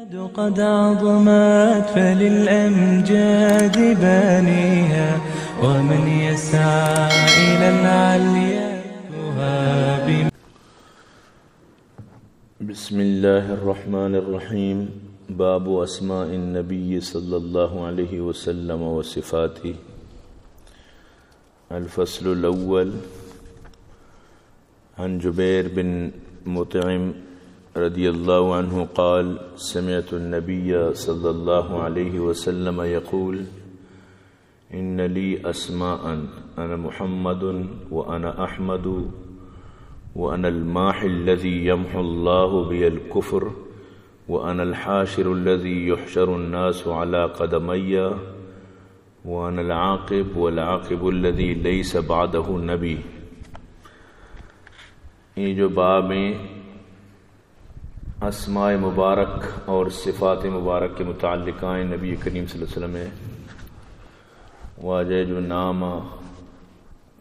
قد عظمت فللأمجاد بانيها، ومن يسعى إلى العليا يهاب. بسم الله الرحمن الرحيم. باب أسماء النبي صلى الله عليه وسلم وصفاته. الفصل الأول. عن جبير بن مطعم رضي الله عنه قال: سمعت النبي صلى الله عليه وسلم يقول: إن لي أسماء، أنا محمد، وأنا أحمد، وأنا الماحي الذي يمحو الله بي الكفر، وأنا الحاشر الذي يحشر الناس على قدمي، وأنا العاقب والعاقب الذي ليس بعده نبي. یہ جو باب ہیں اسماء مبارک اور صفات مبارک کے متعلقہ ہیں، نبی کریم صلی اللہ علیہ وسلم ہے، واجہ جو نام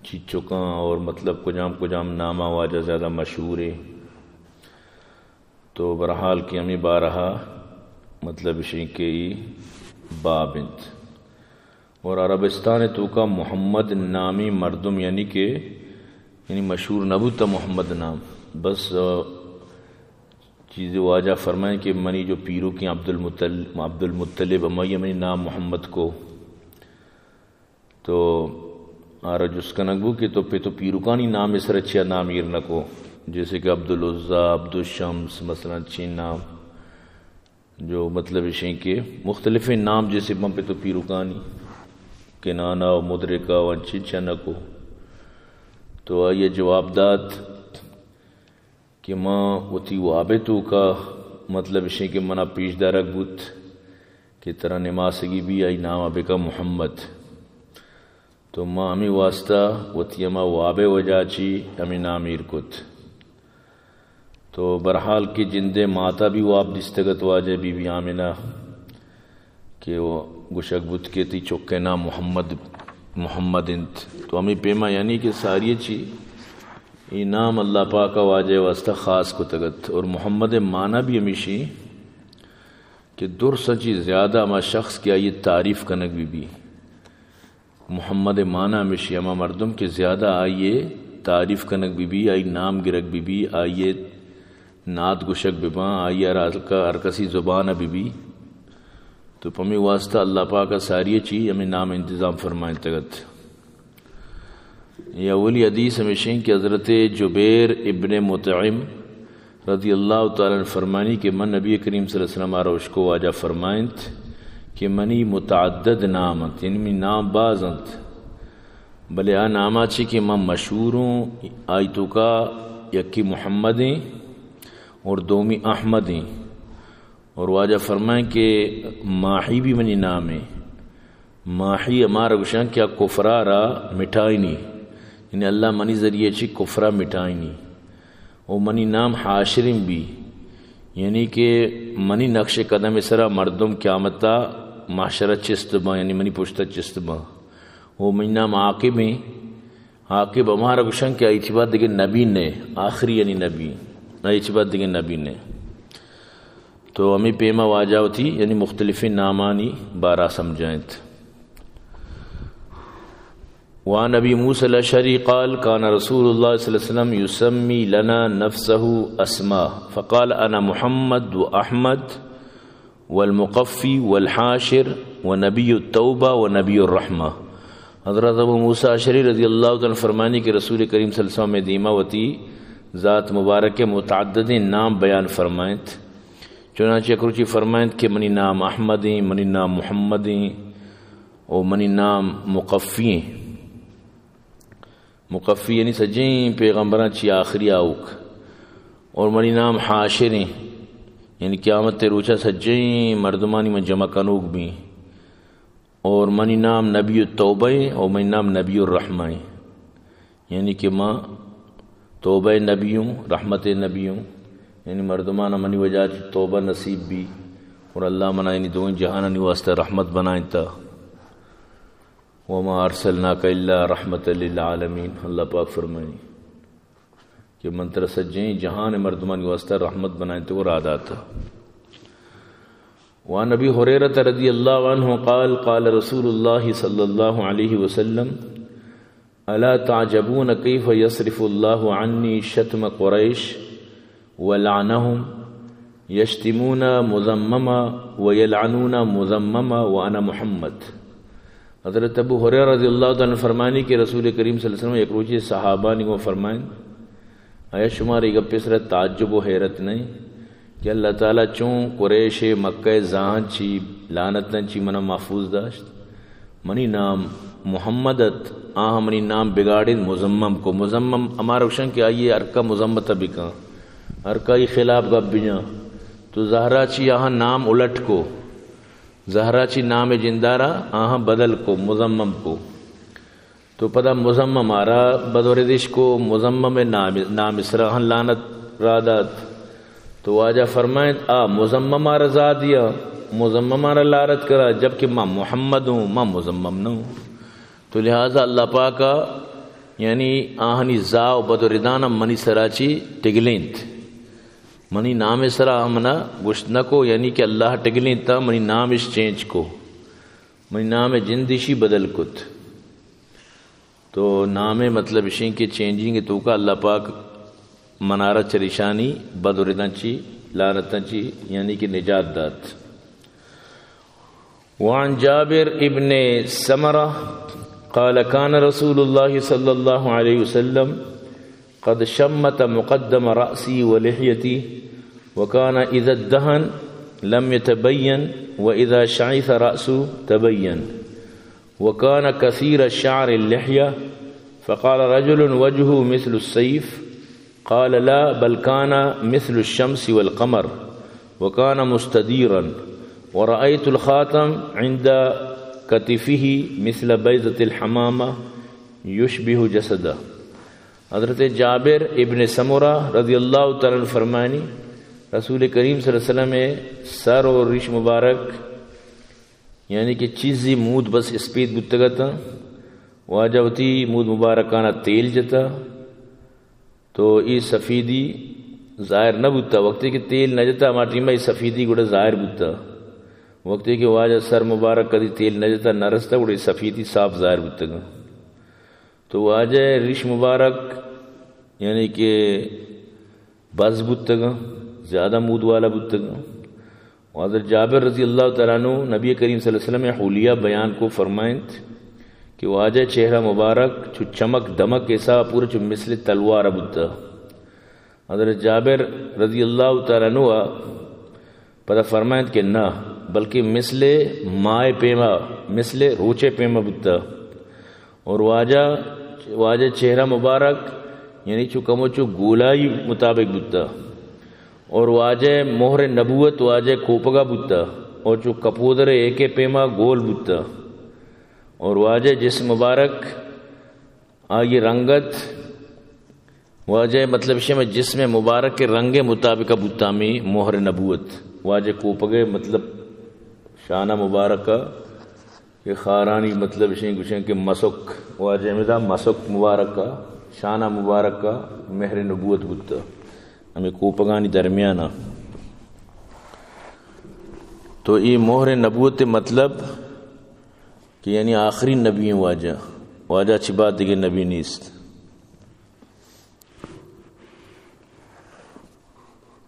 چیچکاں اور مطلب کجام کجام نامہ واجہ زیادہ مشہور ہے۔ تو بہرحال کہ ہمیں بارہا مطلب اشیں کہ ای باب انت۔ اور عربستان توکا محمد نامی مردم یعنی کہ یعنی مشہور نہ بوتا محمد نام۔ بس، آ، چیز واجہ فرمائیں کہ منی جو پیروکیں عبدالمطل-، عبدالمطلب ہمائی منی نام محمد کو۔ تو آرا جست کنگ بو کہ تو پہ تو پیروکانی نام سر چیا نام ایر نہ کو، جیسے کہ عبدالعزی، عبدالشمس، مثلاً چین نام، جو مطلب اشیں کہ مختلفیں نام جیسے من پہ تو پیروکانی، کنانہ و مدرکہ و انچین چیا نہ کو۔ تو آئی جواب دات کہ ما وتی واب توکا مطلب اشیں کہ منا پیش دارگ بوت کہ ترا نماسگی بی آئی نام بکا محمد۔ تو ما ہمیں واسطہ وتی ہما واب وجہ چی ہمیں نام ایر کت۔ تو بہرحال کہ جندے ماتا بھی واب دیستگت واجہ بی بی آمنہ کہ وہ گوشگ بوت کہ تی چکے نام محمد، محمد انت۔ تو ہمیں پیما یعنی کہ ساری چی ای نام اللہ پاک واجہ واسطہ خاص کتگت۔ اور محمد معنی بھی ہمیشی کہ درساں چی زیادہ ہما شخص کہ آئی تعریف کنگ بی بی۔ محمد معنی ہمیشی ہما مردم کہ زیادہ آئی تعریف کنگ بی بی، آئی نام گرگ بی بی، آئی نعت گوشگ بباں، آئی ہر ہلکا ہر کسی زبان بی بی۔ تو پمی واسطہ اللہ پاک ساری چی ہمیں نام انتظام فرمائیں تگت۔ یہ اولی حدیث ہمیشیں کہ حضرت جبیر ابن مطعم رضی اللہ تعالی عنہ فرمانی کہ من نبی کریم صلی اللہ علیہ وسلم آرا اشکو واجہ فرمائنت کہ منی متعدد نام انت، یعنی منی نام باز انت، بلے آ ناما چی کہ من مشہور ہوں، آئی توکا یکی محمد ہیں اور دومی احمد ہیں۔ اور واجہ فرمائیں کہ ماحی بھی منی نام ہے۔ ماحی ہمارا گوشاں کہ آ کفرا را مٹائینی، یعنی اللہ منی ذریعے چی کفرا مٹائینی۔ او منی نام حاشریں بی، یعنی کہ منی نقش قدم سرا مردم قیامتا محشر چست باں، یعنی منی پشت چست باں۔ او منی نام عاقب ہیں۔ عاقب ہمارا گوشاں کہ آئی چی بعد دگہ نبی نے، آخری یعنی نبی، آئی چی بعد دگہ نبی نے۔ تو ہمیں پیما واجہ وتی یعنی مختلفیں نامانی بارا سمجھائیں۔ وعن أبي موسى الأشعري قال: كان رسول الله صلى الله عليه وسلم يسمي لنا نفسه أسماء، فقال: أنا محمد وأحمد والمقفي والحاشر ونبي التوبة ونبي الرحمة۔ حضرت ابو موسیٰ اشعری رضی اللہ تعالی عنہ فرمانی کہ رسول کریم صلی اللہ علیہ وسلم دیما وتی ذات مبارک متعددیں نام بیان فرمائنت۔ چنانچہ یک روچی فرمائنت کہ منی نام احمد ہیں، منی نام محمد ہیں، او منی نام مقفی ہیں۔ مقفی یعنی سجیں پیغمبراں چی آخری آؤک۔ اور منی نام حاشر ہیں، یعنی قیامت روچا سجیں مردمانی من جمع کنوک بیں۔ اور منی نام نبی التوبہ ہیں اور منی نام نبی الرحمہ ہیں، یعنی کہ ما توبہ نبی ہوں، رحمت نبی ہوں، یعنی مردمانا منی وجہ چی توبہ نصیب بی اور اللہ منا یعنی دوئیں جہانانی واسطہ رحمت بنائیں تا۔ وما أرسلناك إلا رحمة للعالمين، اللہ پاک فرمائیں کہ من ترا سجیں جہان مردمانی واسطہ رحمت بنائیں تو را داتا۔ وعن أبي هريرة رضي الله عنه قال: قال رسول الله صلى الله عليه وسلم: ألا تعجبون كيف يصرف الله عني شتم قريش ولعنهم، يشتمون مذمما ويلعنون مذمما وأنا محمد. حضرت ابو ہریرہ رضی اللہ تعالی عنہ فرمانی کہ رسول کریم صلی اللہ علیہ وسلم یک روچے صحابانی گوں فرمائیں، آیا شمارا اے گپے سرا تعجب و حیرت نہ ایں کہ اللہ تعالی چون قریش مکہ زاہاں چی لعنتاں چی منا محفوظ داشت؟ منی نام محمد ات، آہاں منی نام بگاڑینت، مذمم کو۔ مذمم ہمارا گوشن کہ آئی ہرکا مذمت بکن، ہرکا آئی خلاف گپ بجن، تو زہرا چی آہاں نام الٹ کو، زہرا چی نام جندارا آہاں بدل کو، مذمم کو۔ تو پدا مذمم آرا بدوردش کو، مذمم نام، نام سرا ہم لعنت را دات۔ تو واجہ فرمائنت، آ مذمم آرا زا دیا، مذمم آرا لعنت کرا، جبکہ ما محمد ہوں، ما مذمم نہ ہوں۔ تو لہذا اللہ پاکا یعنی آہانی زا و بدوردانا منی سرا چی ٹگلینت۔ منی نام سرا ہم منا گوشت نہ کو، یعنی کہ اللہ ٹگلینتا منی نامش چینج کو، منی نام جندشی بدل کت۔ تو نام مطلب اشیں کہ چینجنگ توکا اللہ پاک منارا چریشانی بدورداں چی لعنتاں چی یعنی کہ نجات دات۔ وعن جابر ابن سمرة قال: كان رسول الله صلى الله عليه وسلم قد شمت مقدم رأسي ولحيتي، وكان إذا ادهن لم يتبين، وإذا شعث رأسه تبين، وكان كثير شعر اللحية، فقال رجل: وجهه مثل السيف، قال: لا، بل كان مثل الشمس والقمر، وكان مستديرا، ورأيت الخاتم عند كتفه مثل بيضة الحمامة يشبه جسده. حضرت جابر ابن سمرہ رضی اللہ تعالی عنہ فرمانی، رسول کریم صلی اللہ علیہ وسلم سر و ریش مبارک یعنی کہ چیزی مود بس اسپیت بوتگ اتاں۔ واجہ وتی مود مبارکانا تیل جتا تو اے سفیدی ظاہر نہ بوتا۔ وقتی کہ تیل نہ جتا، ہما ٹیما اے سفیدی گڑا ظاہر بوتا۔ وقتی کہ واجہ سر مبارک کدی تیل نہ جتا، نہ رستا، گڑا اے سفیدی صاف ظاہر بوتگا۔ تو واجہ ریش مبارک یعنی کہ بز بوتگاں، زیادہ مود والا بوتگاں۔ و حضرت جابر رضی اللہ تعالی عنہ نبی کریم صلی اللہ علیہ وسلم حلیہ بیان کو، فرمائنت کہ واجہ چہرہ مبارک چو چمک دمک ایسا پورا چو مثل تلوار بوتا۔ حضرت جابر رضی اللہ تعالی عنہ پدا فرمائنت کہ نہ، بلکہ مثل ماہ پیما، مثل روچے پیما بوتا۔ اور واجہ، واجہ چہرہ مبارک یعنی چو کمو چو گولائی مطابق بوتا۔ اور واجہ مہر نبوت واجہ کوپگا بوتا اور چو کپودر ایکے پیما گول بوتا۔ اور واجہ جسم مبارک آئی رنگت، واجہ مطلب شے میں جسم مبارک کے رنگ مطابق بوتا ہمیں مہر نبوت۔ واجہ کوپگے مطلب شانہ مبارک کہ خارانی مطلب شے گوشیں کہ مسک، واجہ ہمیں دا مسک مبارک کا، شانہ مبارک کا مہر نبوت بوتا ہمیں کوپگانی درمیانا۔ تو اے مہر نبوت مطلب کہ یعنی آخری نبی ہیں واجہ، واجہ چی بعد دیگه نبی نیست۔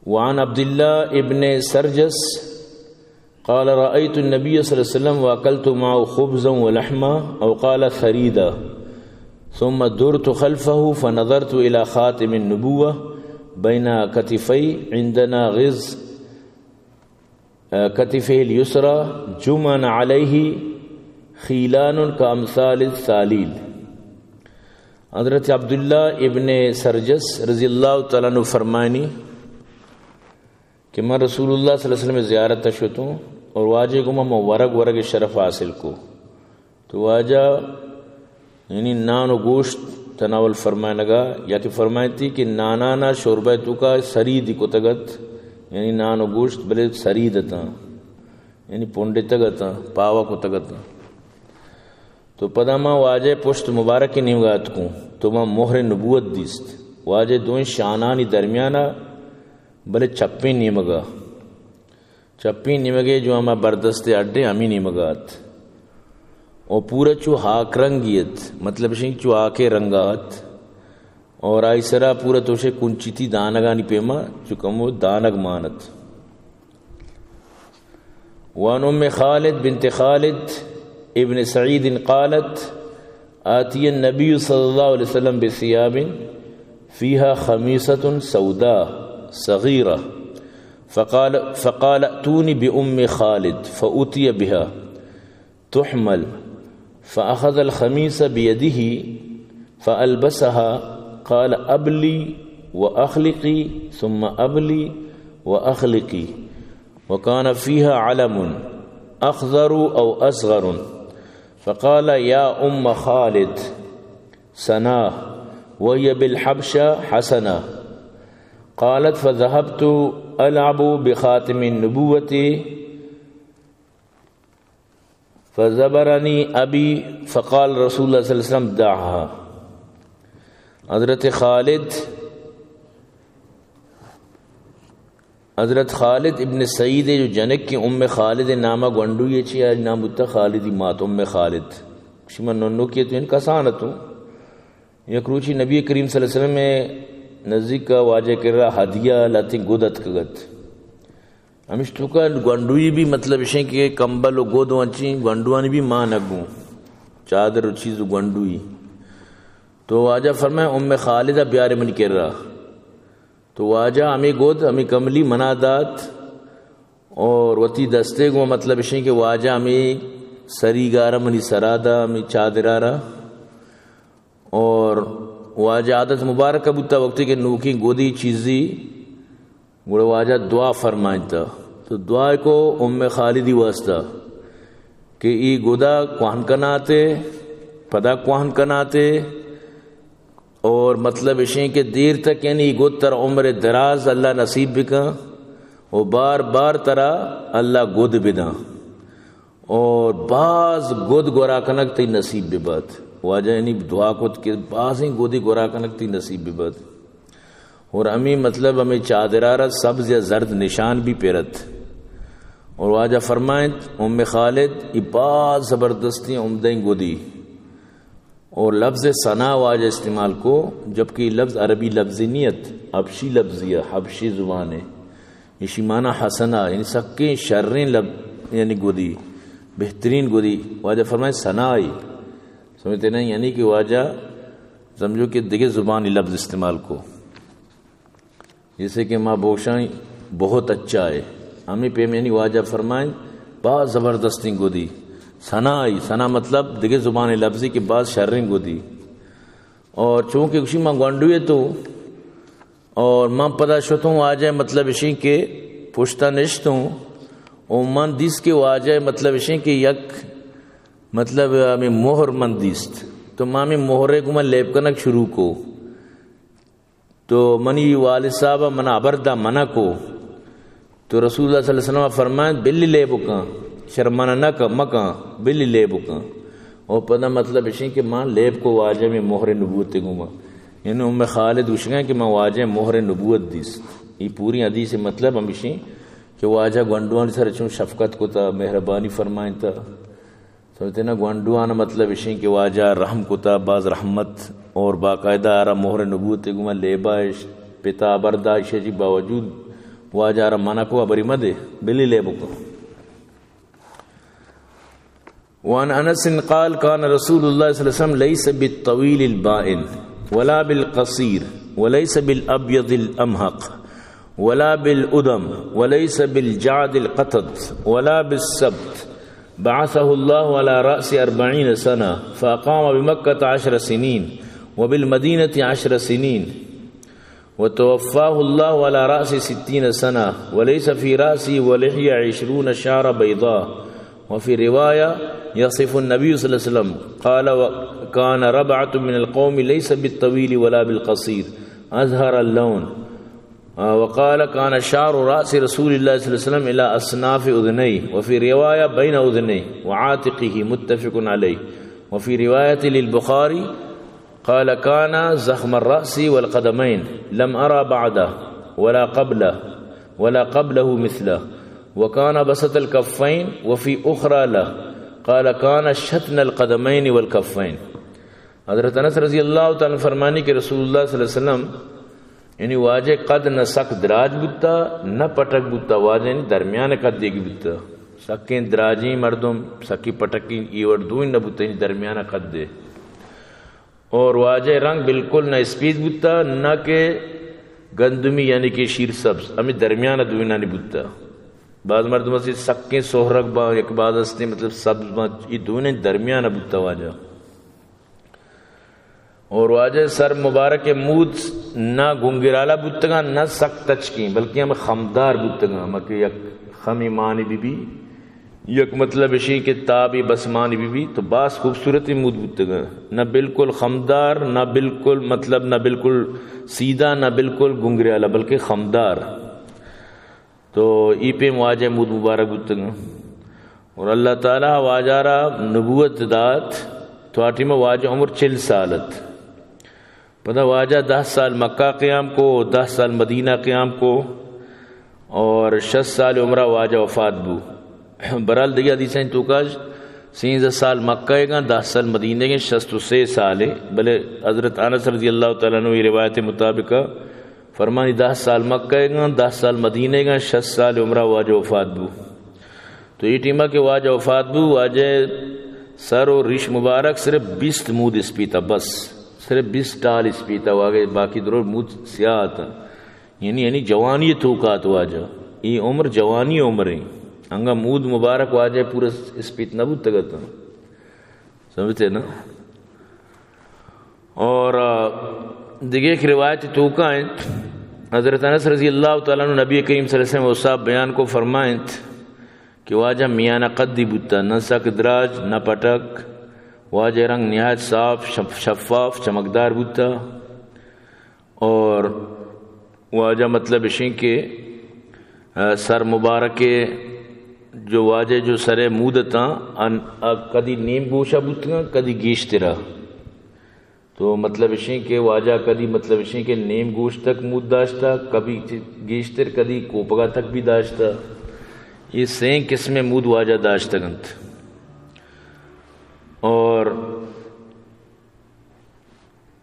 وعن عبد الله ابن سرجس قال: رأيت النبي صلى الله عليه وسلم وأكلت معه خبزا ولحما، أو قال ثريدا، ثم درت خلفه فنظرت إلى خاتم النبوة بين كتفيه عندنا غز كتفه اليسرى جمعا عليه خيلان كأمثال الساليل۔ حضرت عبداللہ ابن سرجس رضی اللہ تعالی عنہ فرمانی کہ من رسول اللہ صلی اللہ علیہ وسلم زیارت شتوں اور واجہ گما من ورگ ورگ شرف حاصل کو۔ تو واجہ یعنی نان و گوشت تناول فرمائنگا، یا کہ فرمائنتی کہ نانانا شوربہ توکا سرید کتگت، یعنی نان و گوشت بلے سرید اتاں، یعنی پنڈتگ اتاں، پاوا کتگ اتاں۔ تو پدا ما واجہ پشت مبارک نیمگا اتکوں، تو ما مہر نبوت دیست۔ واجہ دوئیں شانانی درمیانا بلے چپیں نیمگا۔ چپیں نیمگے جو ہما بردست اڈے ہمیں نیمگا ات۔ اور پورا چو ہاک رنگی ات، مطلب شنگ چو ہاکے رنگا ات۔ اور آئی سرا پورا توشے کنچیتی دانگانی پیما چو کمو دانگ مانت۔ وعن أم خالد بنت خالد ابن سعيد قالت: آتي النبي صلى الله عليه وسلم بثياب فيها خميصة سوداء صغيرة، فقال، فقال: ائتوني بأم خالد، فأتي بها تحمل، فأخذ الخميصة بيده فألبسها، قال: أبلي وأخلقي، ثم أبلي وأخلقي. وكان فيها علم أخضر أو أصغر، فقال: يا أم خالد، سناه، وهي بالحبشة حسنة. قالت: فذهبت ألعب بخاتم النبوة فزبرني أبي، فقال رسول الله صلى الله عليه وسلم: دعها. حضرت خالد، حضرت خالد ابن سعید جو جنک کہ ام خالد نامہ گونڈوی چی، آئی نام بوتا خالدی مات ام خالد۔ شما ننو کیت، ان کسان اتوں۔ یک روچی نبی کریم صلی اللہ علیہ وسلم نزدیک واجہ کرا ہدیہ لاتیں گد اتکگ ات۔ ہمیش توکا گونڈوی بھی، مطلب اشیں کہ کمبل و گد و انچیں گونڈوانی بھی مان اگوں، چادر و چیز و گونڈوی۔ تو واجہ فرمائے، ام خالد بیار منی کرا۔ تو واجہ ہمیں گد، ہمیں کملی منا دات اور وتی دستے گوں، مطلب اشیں کہ واجہ ہمیں سری گارا منی سرا دا، ہمیں چادرا را۔ اور واجہ عادت مبارک بوتا، وقتی کہ نوکیں گودی چیزی گڑا واجہ دعا فرمائنتا۔ تو دعا کو ام خالدی واسطہ کہ ای گدا کوہن کناتے، پدا کوہن کناتے، اور مطلب اشیں کہ دیر تک یعنی ای گد ترا عمر دراز اللہ نصیب بکن و بار بار ترا اللہ گد بدن۔ اور باز گد گورا کنگ تئی نصیب ببات۔ واجہ یعنی دعا کت کہ بازیں گدی گورا کنگ تئی نصیب ببات۔ اور ہمیں مطلب ہمیں چادرا را سبز یا زرد نشان بھی پیرت۔ اور واجہ فرمائنت، ام خالد، یہ باز زبردستیں عمدہ گدی۔ اور لفظ سنا واجہ استعمال کو، جبکہ یہ لفظ عربی لفظ نیت، حبشی لفظی ہے، حبشی زبان ہے۔ ایشی معنی حسنہ، یعنی سکیں شریں لب-، یعنی گدی، بہترین گدی۔ واجہ فرمائے سنائی۔ سمجھتے نہیں؟ یعنی کہ واجہ سمجھو کہ دگہ زبانی لفظ استعمال کو۔ جیسے کہ ما بوشاں بہت اچھا ہے۔ ہمیں پیم یعنی واجہ فرمائیں باز زبردستیں گدی۔ سنائی، سنا مطلب دگہ زبانی لفظی کہ باز شریں گدی۔ اور چونکہ گوشی ما گونڈوے تو اور من پدا شتوں واجہ مطلب اشیں کہ پشتا نشتوں و من دیست کہ واجہ مطلب اشیں کہ یک مطلب ہمیں مہر من دیست۔ تو ما ہمیں مہرے گوں من لیب کنگ شروع کو۔ تو منی والد صاحب منا ہبر دا منع کو۔ تو رسول اللہ صلی اللہ علیہ وسلم فرمائیں، بلی لیب کن، شر منع نہ کن، مکن، بلی لیب کن۔ او پدا مطلب اشیں کہ ما لیب کو واجہ میں مہر نبوت گوما۔ یعنی ام خالد گوشگا کہ ما واجہ مہر نبوت دیست۔ یہ پوری حدیث مطلب ہمیشیں کہ واجہ گونڈوانی سر چون شفقت کتا، مہربانی فرمائنتا۔ سمجھتے نا، گونڈوانا مطلب اشیں کہ واجہ رحم کتا، باز رحمت اور باقاعدہ آرا مہر نبوت گوما لیبا اش، پتا ہبر دا، اشی باوجود واجہ آرا منع کو، ہبری مدے، بلی لیب کو۔ وعن انس قال، كان رسول الله صلى الله عليه وسلم ليس بالطويل البائن ولا بالقصير وليس بالابيض الامهق ولا بالأدم، وليس بالجعد القطط، ولا بالسبط، بعثه الله على رأس أربعين سنة، فأقام بمكة عشر سنين، وبالمدينة عشر سنين، وتوفاه الله على رأس ستين سنة، وليس في رأسه ولحية عشرون شعرة بيضاء، وفي رواية يصف النبي صلى الله عليه وسلم، قال: وكان ربعة من القوم ليس بالطويل ولا بالقصير، أزهر اللون، آ، وقال: كان شعر رأس رسول الله صلى الله عليه وسلم إلى أصناف أذنيه، وفي رواية بين أذنيه وعاتقه، متفق عليه، وفي رواية للبخاري قال: كان ضخم الرأس والقدمين، لم أرى بعده ولا قبله ولا قبله مثله، وكان بسط الكفين وفي أخرى له، قال: كان شتن القدمين والكفين. حضرت انس رضی اللہ تعالی عنہ فرمانی کہ رسول اللہ صلی اللہ علیہ وسلم، یعنی واجہ قد نہ سک دراج بوتا، نہ پٹک بوتا، واجہ یعنی درمیان قد دیگی بوتا۔ سکیں دراجیں مردم، سکی پٹکی، ای وڑ دوئیں نہ بوتا، یعنی درمیان قد دے۔ اور واجہ رنگ بالکل نہ اسپیت بوتا، نہ کہ گندمی، یعنی کہ شیر سبز، ہمیں درمیان دوئینانی بوتا۔ بعض مردم ہستی سکیں سہرگ باں، یک بعض ہستی مطلب سبز باں، یہ دوئیں درمیان بوتا واجہ۔ اور واجہ سر مبارک مود نہ گنگرالا بوتگاں، نہ سک تچکیں، بلکہ ہم خمدار بوتگاں، ہم کہ یک خمی مانی بی بی، یک مطلب اشی کہ تابی بسمانی بی بی، تو باز خوبصورتی مود بوتگاں۔ نہ بالکل خمدار، نہ بالکل مطلب، نہ بالکل سیدھا، نہ بالکل گنگریالا، بلکہ خمدار۔ تو ای پیم واجہ مود مبارک بوتگاں۔ اور اللہ تعالی واجہ را نبوت دات، تو آ ٹیم واجہ عمر چل سال ات۔ پدا واجہ دہ سال مکہ قیام کو، دہ سال مدینہ قیام کو، اور شست سال عمرہ واجہ وفات بو۔ برحال دگہ حدیثیں توکا سینزدہ سال مکہ گاں، دہ سال مدینہ گاں، شست و سے سال ہے۔ بلے حضرت انس رضی اللہ تعالی عنہ ای روایت مطابق فرمانی دہ سال مکہ گاں، دہ سال مدینہ گاں، شست سال عمرہ واجہ وفات بو۔ تو ای ٹیما کہ واجہ وفات بو، واجہ سر و ریش مبارک صرف بیست مود اسپیتا، بس صرف بیست ٹال اسپیتا، واجہ باقی درو مود سیاہ آتا۔ یعنی، یعنی جوانی توکا ات واجہ۔ ای عمر جوانی عمر ہیں۔ انگا مود مبارک واجہ پورا اسپیت نہ بوتگتا۔ سمجھتے نا؟ اور، آ، دگہ ایک روایت توکا انت، حضرت انس رضی اللہ تعالی عنہ نبی کریم صلی اللہ علیہ وسلم اوصاف بیان کو فرمائنت کہ واجہ میانہ قدی بوتا، نہ سک دراج، نہ پٹک، واجہ رنگ نہایت صاف، شف-، شفاف، چمکدار بوتا۔ اور واجہ مطلب اشیں کہ، آ، سر مبارک جو واجہ جو سر مود اتاں، ان، آ، کدی نیم گوشہ بوتگاں، کدی گیشترا۔ تو مطلب اشیں کہ واجہ کدی مطلب اشیں کہ نیم گوش تک مود داشتا، کبھی گیشتر، کدی کوپگا تک بھی داشتا۔ یہ سیں قسم مود واجہ داشتگنت۔ اور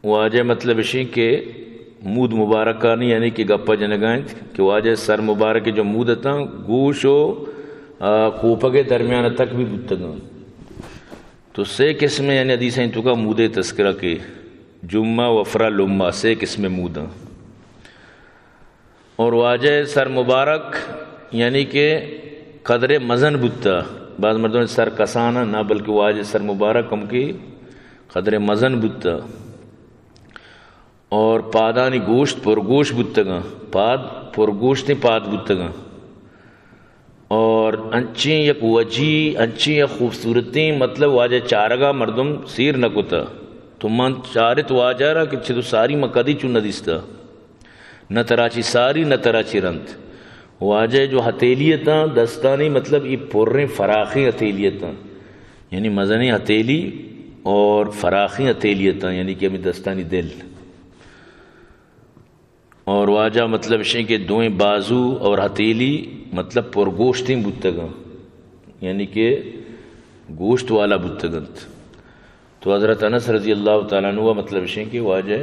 واجہ مطلب اشیں کہ مود مبارکانی، یعنی کہ گپا جنگا انت کہ واجہ سر مبارک جو مود اتاں، گوش و، آ، کوپگ درمیان تک بھی بوتگاں۔ تو سے قسم یعنی حدیث ہیں توکا مودے تذکرہ کے، جمعہ، وفرہ، لمہ، سے قسم موداں۔ اور واجہ سر مبارک یعنی کہ قدر مزن بوتا۔ بعض مردم سر کسانا نہ، بلکہ واجہ سر مبارک ہم کہ قدر مزن بوتا۔ اور پادانی گوشت پرگوش بوتگاں، پاد پرگوشتیں پاد بوتگاں۔ اور انچیں یک وجی، انچیں یک خوبصورتیں، مطلب واجہ چارگا مردم سیر نہ کتا۔ تو من چارت واجہ را کہ چہ تو ساری من کدی چون نہ دیستا۔ نہ ترا چی ساری، نہ ترا چی رند۔ واجہ جو ہتیلی اتاں، دستانی مطلب ای پریں فراخیں ہتیلی اتاں۔ یعنی مزنیں ہتیلی اور فراخیں ہتیلی اتاں، یعنی کہ ہمیں دستانی دل۔ اور واجہ مطلب اشیں کہ دوئیں بازو اور ہتیلی مطلب پرگوشتیں بوتگاں، یعنی کہ گوشت والا بوتگنت۔ تو حضرت انس رضی اللہ تعالی عنہ مطلب اشیں کہ واجہ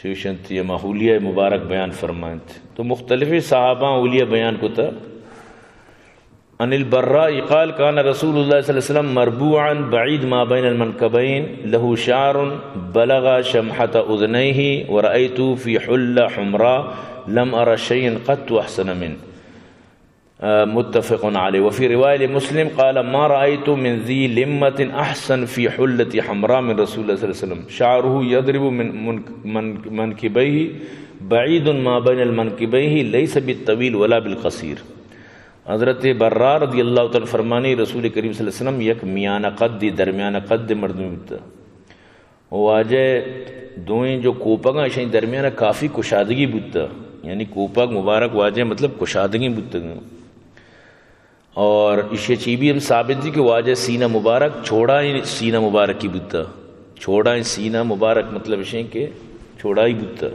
چوشنت یہ حلیہ مبارک بیان فرمائنت۔ تو مختلف صحابہ حلیہ بیان کتا۔ عن البراء قال: كان رسول الله صلى الله عليه وسلم مربوعا بعيد ما بين المنكبين، له شعر بلغ شمحة أذنيه، ورأيت في حلة حمراء لم أر شيئا قط أحسن منه. آ، متفق عليه. وفي رواية لمسلم قال: ما رأيت من ذي لمة أحسن في حلة حمراء من رسول الله صلى الله عليه وسلم. شعره يضرب من، من، من، منكبيه، بعيد ما بين المنكبين، ليس بالطويل ولا بالقصير. حضرت براء رضی اللہ تعالی عنہ فرمانی، رسول کریم صلی اللہ علیہ وسلم یک میانہ قد، درمیانہ قد مردم بوتا۔ و واجہ دوئیں جو کوپگاں، اشانی درمیانہ کافی کشادگی بوتا، یعنی کوپگ مبارک واجہ مطلب کشادگی بوتگاں۔ اور اشی چی بھی ہم ثابت دی کہ واجہ سینہ مبارک چوڑائیں سینہ مبارکی بوتا، چوڑائیں سینہ مبارک مطلب اشیں کہ چوڑائی بوتا۔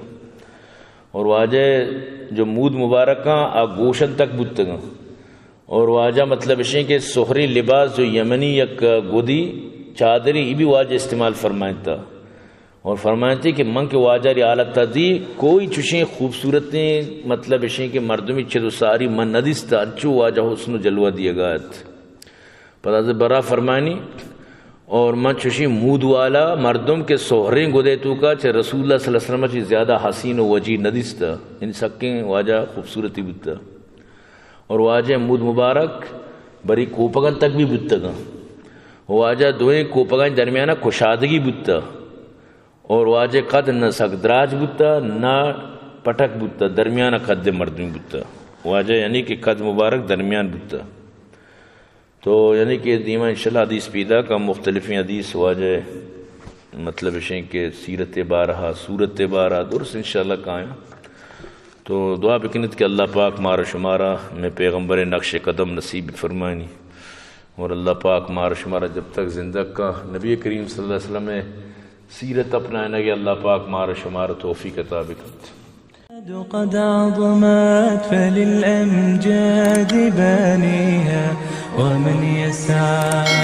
اور واجہ جو مود مبارکاں آ گوشن تک بوتگاں۔ اور واجہ مطلب اشیں کہ سہری لباس جو یمنی یک گدی چادری ای بھی واجہ استعمال فرمائنتا۔ اور فرمائنتے کہ من کہ واجہ ری حالت تا دی کوئی چشیں خوبصورتیں مطلب اشیں کہ مردمی چد و ساری من ندیستا، انچو واجہ حسن و جلوہ دیگا ات۔ پدا از برا فرمانی، اور من چشیں مود والا مردم کہ سہریں گدے توکا چہ رسول اللہ صلی اللہ علیہ وسلم چی زیادہ حسین و وجیہ ندیستا، یعنی سکیں واجہ خوبصورتی بوتا۔ اور واجہ مود مبارک بری کوپگان تک بھی بوتگاں۔ واجہ دوئیں کوپگان درمیانا کشادگی بوتا۔ اور واجہ قد نہ سک دراج بوتا، نہ پٹک بوتا، درمیان قد مردمی بوتا۔ واجہ یعنی کہ قد مبارک درمیان بوتا۔ تو یعنی کہ دیما انشاءاللہ حدیث پیدا کا، مختلفیں حدیث واجہ مطلب اشیں کہ سیرت بارہا، صورت بارہا درست انشاءاللہ کایاں۔ تو دعا بکنیت کہ اللہ پاک مارا شمارا میں پیغمبر نقش قدم نصیب فرمانی، اور اللہ پاک مارا شمارا جب تک زندگ کا نبی کریم صلی اللہ علیہ وسلم سیرت اپنائنگ، اللہ پاک مارا شمارا توفیق عطا بکنت۔ قد عظمت فللأمجاد بانيها، ومن يسعى